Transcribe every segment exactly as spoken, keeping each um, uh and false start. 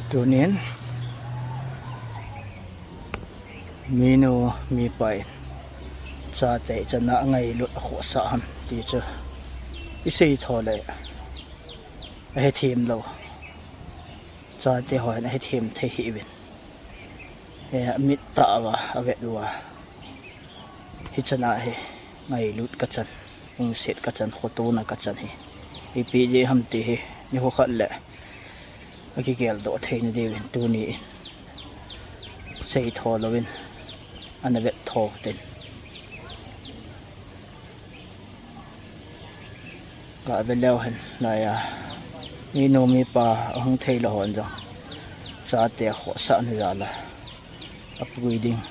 Tunin minu mipa in chate chana ngailut akhohsah ham ti chu isei tho le ahethem lou. Chate hon ahethem thei hih uvin. He amit tah uva avet uva. Hichana hi ngailut kachan, lungset kachan, khotona kachan hi ipi jeh ham ti hi nikho khat le akigeldoh theina diuvin tuni in seitho louvin ana vet tho tin. Gave leu hen laiya minu mipa ahung theilou hon jong chate akhohsah na jal a apui ding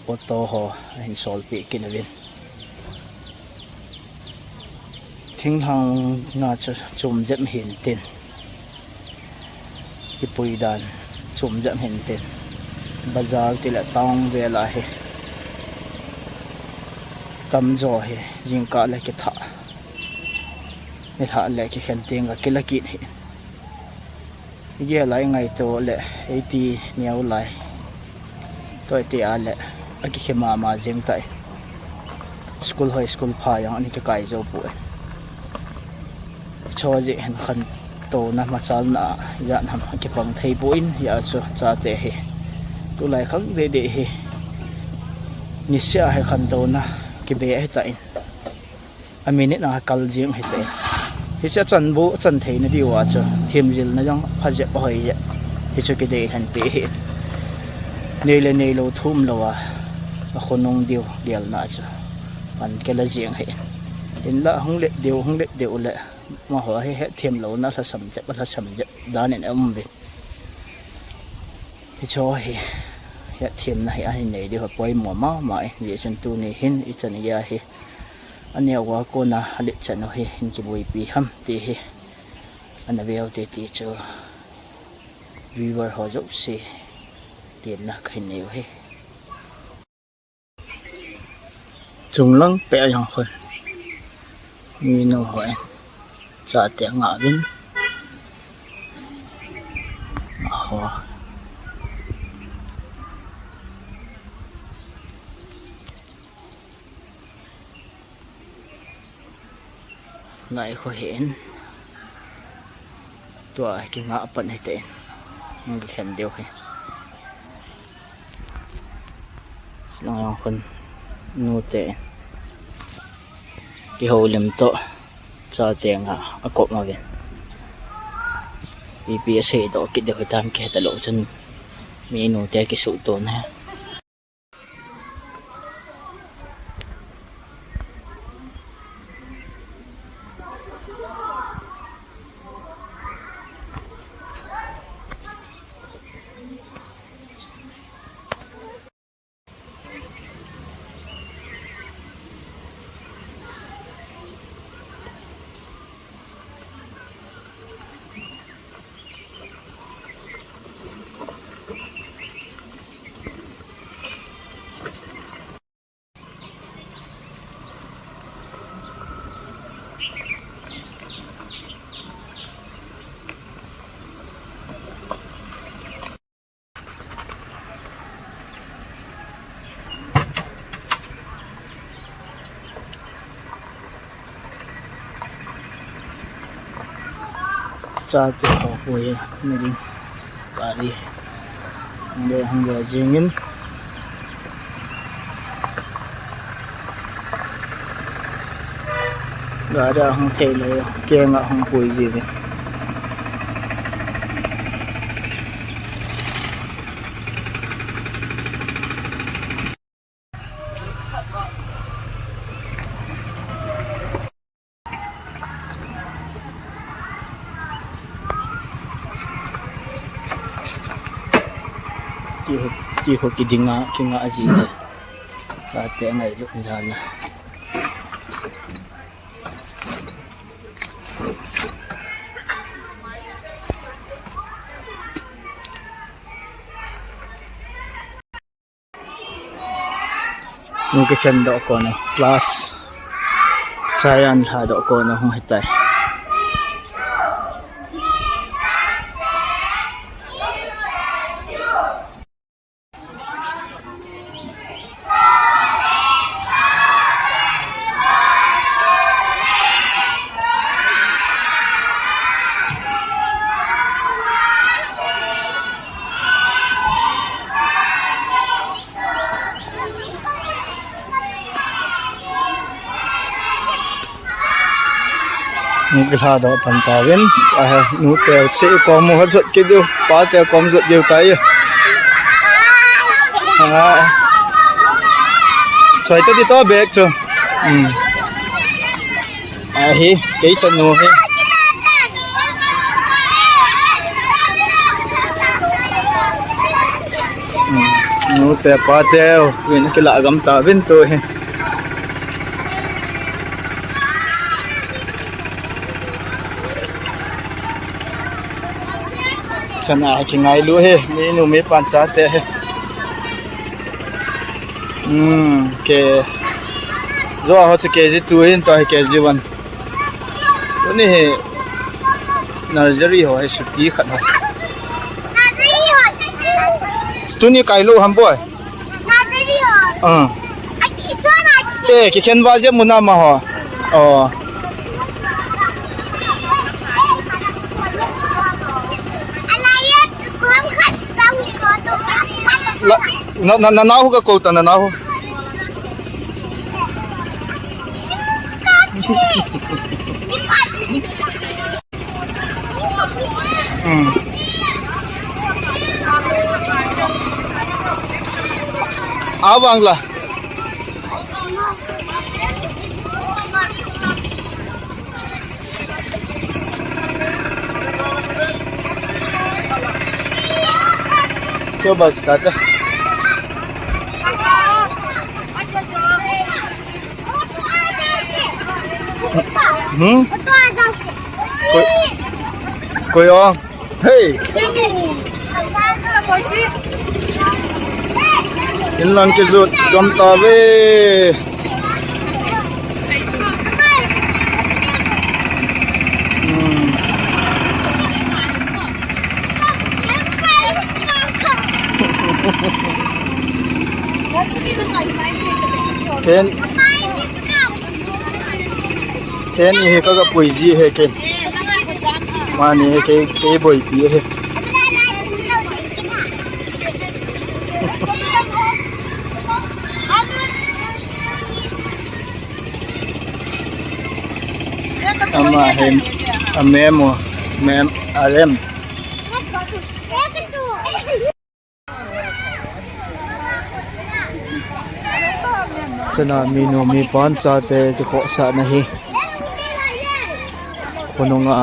auto ho ahin solpeh kit uvin. Thinglhang na chu chom jep hin tin, kipui dan chom jep hin tin, bazar tile town vel a hi tamjo hi jingkah le kithah, nilhah le kikhen teng a kila kit hi. Igel a ingaito le eiti neo lai toh iti a le akikhe mama jeng tai. School hoi school pha jong ana kikai jou poi. Hicho jeh hin khantouna machalna a ijat ham akipang thei poi, hijeh a chu chate hi tulai khang deh deh hi niseh a hi khantouna kibe ahitan. A minute a kal jeng hite. Hiche achan bu achan theina diuva chu themjilna jong pha jep ahoi jep. Hichu kidei lhen peh hi. Nei le neilou thum louva akhonung diu gelna chu pan kila jeng hi. Hinla hung let diu, hung let diu le amaho hi hetthem louna lhasam jep, lhasam jep dan in aum uvin. Hicho hi hetthemna hi ahin nei diu hi poimo mama in, hijeh chun tuni hin ichan geiya hi aneo uva kona alet chan u hi hin kiboipi ham ti hi ana veu te ti chu viewer ho jouse tenna kahin nei u hi. Chunglang peh a jong khun minu hon chate angah uvin, aho ngai kho hin tua kingah pan hite in, hung kikhen diu hi. Chulanga khun nute in kihoulim toh chate nga akop uvin, ipi aseidoh kit diu hitam kihe talou chun, mi nute kisuhto na. Chate ho pui na ding gari hung ve, hung ve jingin. Gari ahung thei le kenga hung pui jingin. Ti ho, ti ho kidinga, kinga aji le. Chate ngailut jal a. Hung kikhen doh kon u, class chai an lha doh kon u hung hitai. Kilha doh pan tauvin. Ahe, nu te che kom mu hat jot kit diu, pa te kom jot diu tai. Ah. Soi ta di to bek chu. Hmm. Ahi, kei chanu hi. Hmm. Nu te pa te, win kila gam tauvin tu hi. Sana kingailu hi, minu mipa chate hi. Hmm, ke. Jo ho chu K G two hin, to hi K G one. Tuni hi nursery ho hi, suti khat ho. Tuni kailou ham boi. Ah. Eh, kikhen ba jep muna ma ho. Oh. La, na, na, na, nahu ka kota, na, nahu. Hmm. Abang lah. Kyo bag start. Hmm? Koi, koi ong. Hey. Inlang kijot gam tave. Hmm. Ten. Ten hi ka, ka pui ji hi ken. Mani hi kei, kei boipi hi. Ama hi, a mem o, mem, a lem. Chana minu mipan chate kikhohsahna hi. Khonunga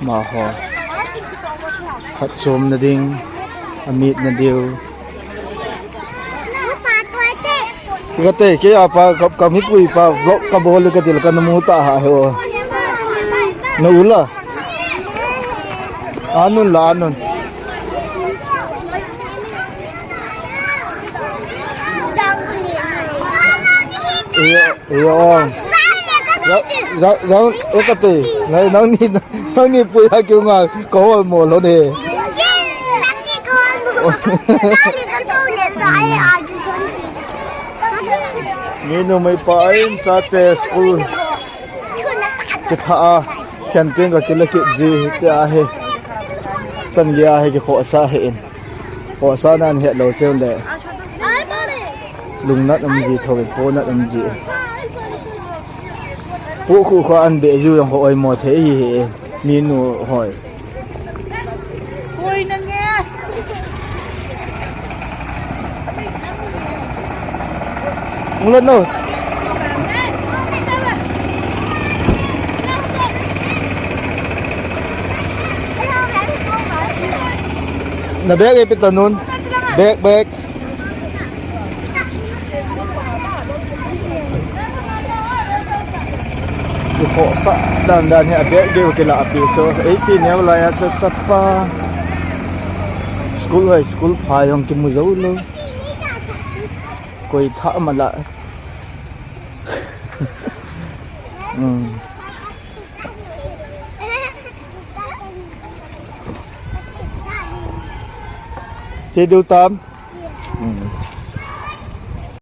amaho phatchomna ding, amitna diu. Kate, kei apa, ka, ka mipui pa vlog kabol le katil kana mu ta ha he o. Na u la. Anun la, anun. Iyo, iyo. Za, za, za, e kate. Nang, nangni, nangni pui ha kiu nga ka hol mo lo ne. Minu mipa in chate school kitha a, khen teng ka kila kit ji, tia hi. Chan gei a hi kikhohsah hi in. Khohsah nan het lou teu le. Lungnat um ji tho in, ponat um ji. Pu khu kho an be ju jong ho oi mo thei hi hi. Minu hoi. Hoi na nge. Ung lat no. Na bag e pita nun. Bag, bag. Kikhohsah dan dan hi a bag gei u kila api chu. Eighteen neo lai a chu chapa. School hoi, school pha jong kimu jou lou. Koi tha ma la. Hmm. Che diu tam. Hmm.